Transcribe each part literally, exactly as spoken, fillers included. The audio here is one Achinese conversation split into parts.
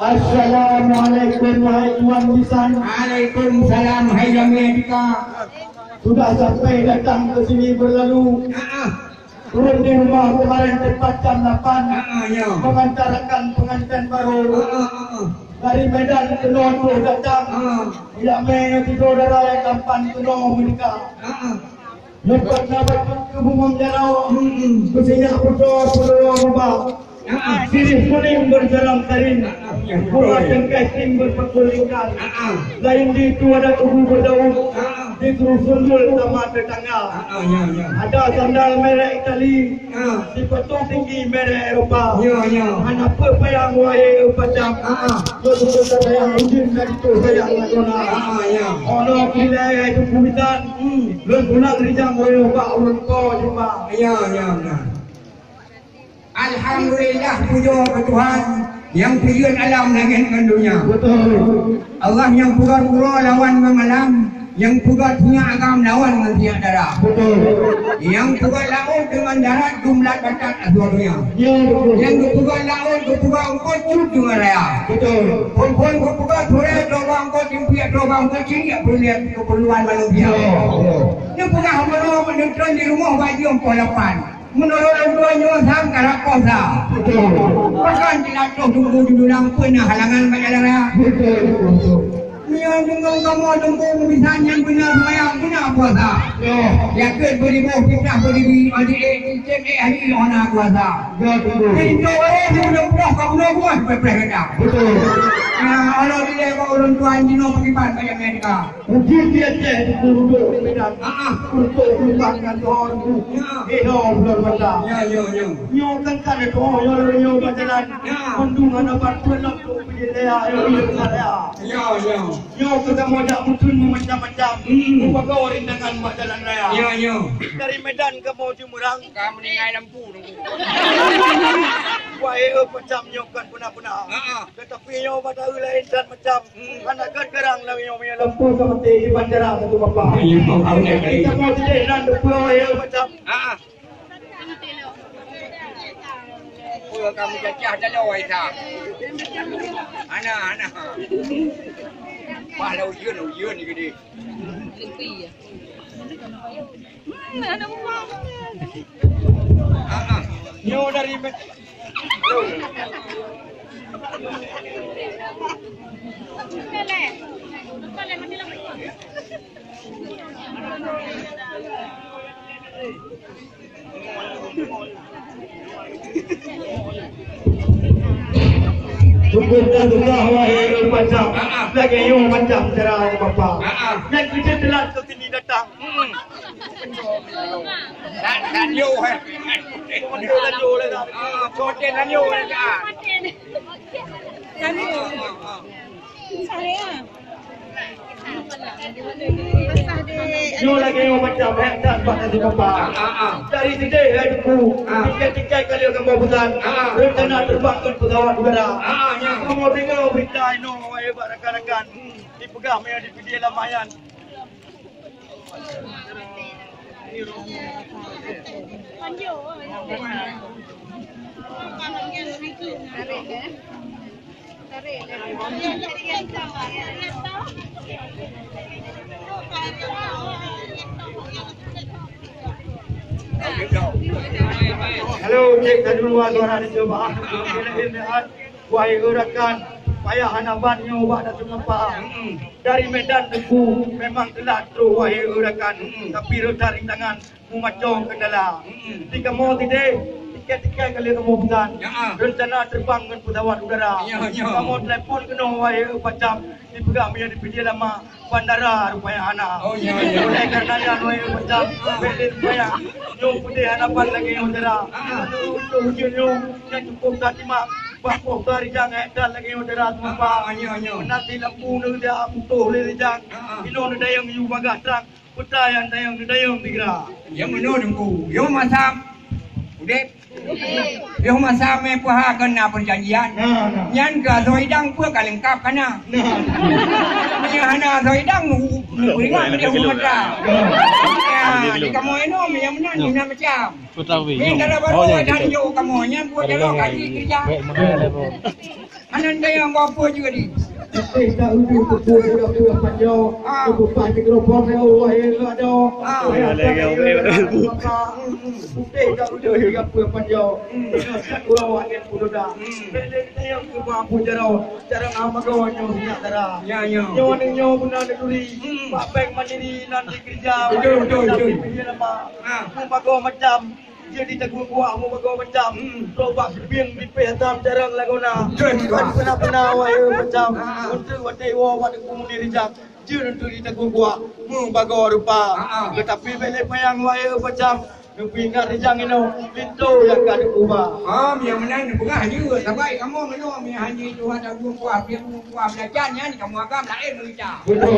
Assalamualaikum, wahai tuan bisan. Waalaikumsalam, hai jamé dika. Sudah sampai datang ke sini berlalu. Ah, ah. Turun di rumah kemarin tepat jam lapan. Ah, ah, ya. Mengantarkan pengantin baru. Ah, ah, ah, ah. Dari Medan keunoe troh datang. Ah. Jamé nyoe tiga dara nyang tampan keunoe meudika. Ah, ah. Lepas na bacut keu bungong jaroe, hmm, hmm, beusinyak putroe peurunoe rubah. Ah, ah. Sirih kuning berjalan karing, ah, ah, ya, buah cengkeh kring berpakul lingkar. Ah, ah. Lain di itu ada kubu berdaun, ah, ah, di Terusunggul sama tetangga. Ah, ah, ya, ya. Ada sandal merek Itali, ah, di patung tinggi merek Eropa. Ya, ya. Hana peue payang wahai pacam. Ah, ah. Betul sayang ujeuen dari tu sayang Madonna. Ah, ah, ya. Ono kilai itu kumitan. Hmm. Lôn pulang rijang woe bak ulôn po jumpa. Ya, ya, ya. Alhamdulillah, pujoe keu Tuhan nyang peujeuet alam langét ngon donya. Betul. Allah nyang peugöt uroe lawan ngon malam, nyang peugöt sinyak agam lawan ngon sinyak dara. Betul. Nyang peugöt laôt deungon darat, geumeulabat batat asoe donya. Ya, betul. Nyang geupeugöt laôt, geupeugöt eungkôt cut deungon raya. Betul. Phon-phon geupeugöt surée, troh bak eungkôt impiek, troh bak eungkôt cinggiek, peureulee keupeurluan manusia. Ya, ya. Neupeugah bunoe meuneutrön di rumoh bak jeuem poh lapan. Meunurot lôn dua nyoe sang karab poh sa. Betul. Bahkan di ateueh tunggu di dulang peue na halangan bak jalan raya. Betul, betul, betul. Meunyoe deungon kamoe tunggu meubisan nyang beuna seumayang, beuna puasa. Ya. Yakeuet beuriboh, fitnah beuribi, audit, eh, cicém, eh, hari nyoe na kuasa. Ya, betul. Pintoe barô sibuleuen ploh ka bunoe buah peupreh gata. Betul. Nah, Allah dilée bak ureueng tuan jinoe pakriban bak jamé dika. Mungkin dia cek untuk Medan. Ah, ah. Untuk Tuhan dan Tuhan. Ya. Eh, no, bulan mata. Ya, ya, ya. Nyoe kan kan itu, oh, nyoe, nyoe, nyoe, jalan. Ya. Bendungan apat pun nak tu, pergi lea, ya, ya, ya. Ya, ya. Nyoe kita mau jak mungkin macam-macam. Hmm. Buka kau rintangan buat jalan raya. Ya, ya. Dari Medan ke mau Jumurang. Kamu tinggal lampu. Wah, eh, macam nyoe kan pernah-pernah. Ah, ah. Tetapi nyoe mata lain dan macam. Hmm. Hana gét garang lagée nyoe, meunyoe lampu ka maté di bandara satu bapa. Iya, iya, iya. Kita mau sedih nan dua ya macam. Ah. Peue kamu cacah jaloe, Isa? Hana, hana. Wah, lah ujeuen, ujeuen ni gede. Hmm, hana buah. Ah, ah. Nyoe dari Met-, Hukum Allah wahai macam, lagée nyoe macam cara Bapak. Nyang keujeut telat ke sini datang. Hmm. Tan-, tanyoe, eh. Tanyoe, tanyoe, eh. Ah, peumaten tanyoe, eh, ah. Tanyoe. Saya. Nyoe lagée nyoe macam, eh, dan bak nasi Bapak. Ah, ah, ah. Dari sideh, eh, duku. Ah. Tikai-tikai kali akan bawa pesan. Ah, ah. Rencana terbang ke pesawat udara. Ah, ah, ya. Kamu dengar berita inoe, wahai rakan-rakan. Dipeugah meunan di video lamayan. Halo, cek satu dua, suara dicoba. Wahai rakan, payah hana ban nyoe bak Datu Meupa. Dari Medan Teungku memang telat troh, wahai rakan. Tapi rot rintangan meumacong keundala. Di kamoe sideh, tiket-tiket ka lheueh kamoe pesan. Ya. Rencana terbang ngon pesawat udara. Ya, ya. Kamoe telepon keunoe, wahai pacam, dipeugah meunyoe di Pidie Lama. Bandara rupanya hana. Oh, iya, iya. Oleh karena nyan, wahai pacam, bèk lé rupanya. Nyoe peudeh hadapan lagèe nyoe dara. Ah. Untuk ujeuen nyoe, nyan cukôp that iman. Bah poh ka rijang, eh, dan lagèe nyoe dara seumapa. Ah, nyoe, nyoe. Nanti lampu neuh dak putôh lé rijang. Ah, ah. Inoe neudayeueng yue bagah trang. Peue nyang dayeueng, neudayeueng sigra. Nyang meunoe Teungku. Yoh masa udép. Yoh masa mé peuha keu na peujanjian. Nah, nah. Nyan keu asoe idang peue ka leungkap ka na. Nah. Meunyoe hana asoe idang, mu-, mu-, meuringat bak ureueng mata. Nah. Ya, di kamoe nyoe, nyang meunan, nyang meunan macam. Utawi. Ni kalau baru ada tunjuk kamu, nyan buat jalan kaki kerja. Baik, mahal lah, Bang. Anak dia yang apa juga ni? Tapi tak udah betul juga pula panjang. Ah. Aku pasti keropok saya, oh, wah, ya, enggak ada. Ah. Wah, ya, ya, ya, ya, ya, ya. Putih tak udah juga pula panjang. Hmm. Tengok satu orang yang pun dah. Hmm. Bela saya ke bawah pun jarau. Jarang apa kau hanya minyak darah. Ya, ya. Nyawa ni nyawa benar negeri. Hmm. Pak Peng Mandiri nanti kerja. Betul, betul, betul. Tapi punya nama. Ah. Aku bagai macam. Jadi tagun kuah mu bagoe macam. Hmm. Robak bieng dipeh atam jarang lagona. Betul, Pak. Pernah-pernah wahai macam. Ah. Untuk watèe woe bak Teungku Muni rijang. Jeuet untuk ditagun kuah mu bagoe rupa. Ah, ah. Tetapi bèk lé payang wahai macam. Neupeugah rijang inoe, linto nyang ka teukuba. Ah, nyang meunan neupeugah jeuet. Sabai kamoe meunoe, meuhan jih Tuhan tagun kuah, bieng kuah belacan nyan kamoe agam laén meurita. Betul.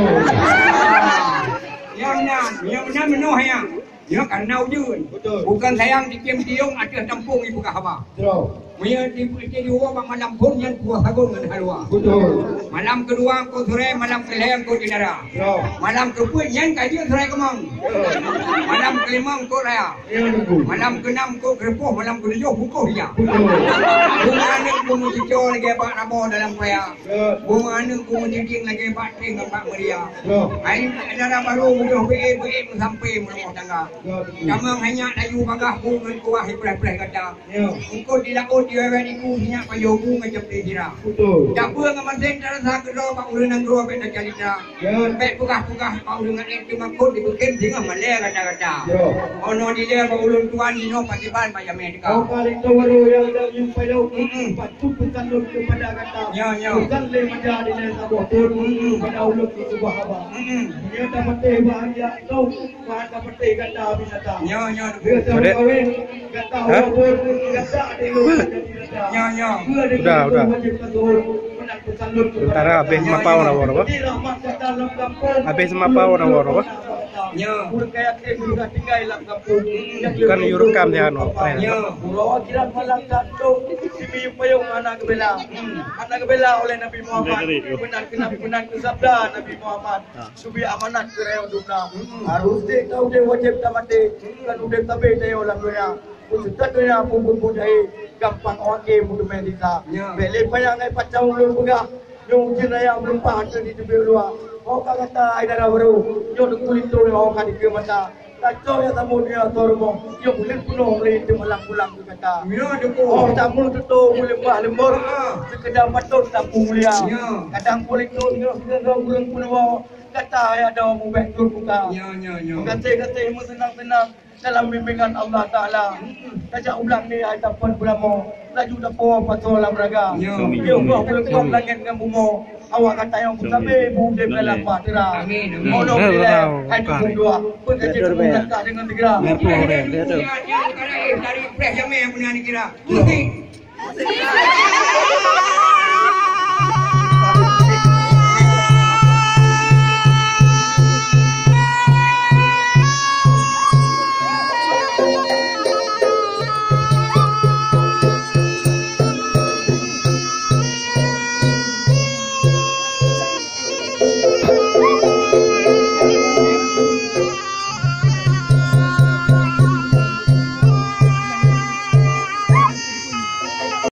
Nyang meunan, nyang meunan meunoe nyang. Nyoe kareuna ujeuen. Betul. Bukon sayang tikiem tiong ateueh tampông ipeugah haba. Betul. Meunyoe di, di luwa bak malam phon nyan puah sagon ngon halua. Betul. Malam keudua eungkôt surée, malam keulhèe eungkôt jeundara. Betul. Malam keupeuet nyan ka jeuet surée keumong. Betul. Malam keulimong eungkôt raya. Ya, betul. Malam keunam eungkôt keureupôh, malam keutujôh bungkôh ija. Betul. Bunga aneuk bumeucuco lagèe bak rabo dalam paya. Betul. Bunga aneuk bumeudidieng lagèe bak teng ngon bak meuria. Betul. Hai dara barô meudoh beué-beué meusampé meurumoh tangga. Ya, betul. Tamong hai nyak laju bagaih bu ngon kuah ipreh-preh gata. Ya. Eungkôt di laôt di wèt-wèt iku, minyak pajoh bu ngon capé sira. Betul. Capeue ngon maséng tarasa keudroe bak ureueng nanggroe bèk tacalitra. Ya. Bèk peugah-peugah bak ureueng laén, teuma eungkôt dipeukém singoh malèe gata-gata. Ya. Ono dilèe bak ulôn tuan, jinoe pasiban bak jamèe teuka. Oh, kali tu baru yang ada jumpa yau. Mm-mm. Patut peusan lôn keupada gata. Ya, ya. Peusan lé mata dilèe saboh thôn. Mm-mm. Pada ulôn keu keubah haba. Mm-mm. Dia dapat bahagia tu. Nyoe, nyoe. Hah? Nyoe, nyoe. Udah, udah. Sementara habéh mapa warna-warna apa? Habéh mapa warna-warna apa? Nyoe. Kan yue rekam di anu, apa ya? Nyoe. Hana geubela oleh Nabi Muhammad. Meunan keunan, meunan keusabda Nabi Muhammad. Subi amanat keu rayeuk dum na. Mm-mm. Harôh udép ka udép wajéb tamaté, kan udép sabe tanyoe lam donya. Peuseutôt donya peubuet-buet jahé, gampang awak kém meuteumé sisa. Ya. Bèk lé payah ngai pancang ulôn peugah, nyoe ujeuen raya meulimpah ateueh di teubiet luwa. Ho ka gata ai dara barô, nyoe teukulintô nyoe ho ka dikeue mata. Kacok nyang tamong donya ateueh rumoh, nyoe buleuen peunoh lé teumalang pulang keu gata. Ya, beutôi. Oh, tamong tutô meulimpah leumbot, ha, seukeudar patot tapeu mulia. Ya. Kadang kulintô nyoe seukeudar ureueng peunoh. Gata ayah dong ubak turun muka. Nyo, nyo, nyo. Meugaséh-gaséh meuseunang-seunang dalam bimbingan Allah Taala. Mm-mm. Tajak u blang ni hai tapan beulamo, laju tapoh pasoe lam raga. Nyo. Yoh goh peuleukoh langét ngon bumoe, awak gata nyang beusabé beudeb dalam bahtera. Amin, amin. Mono dilèe hai tubuh dua, peukaji tubuh langkah deungon segera. Dari preh jamé yang beuna dikira. Pusing.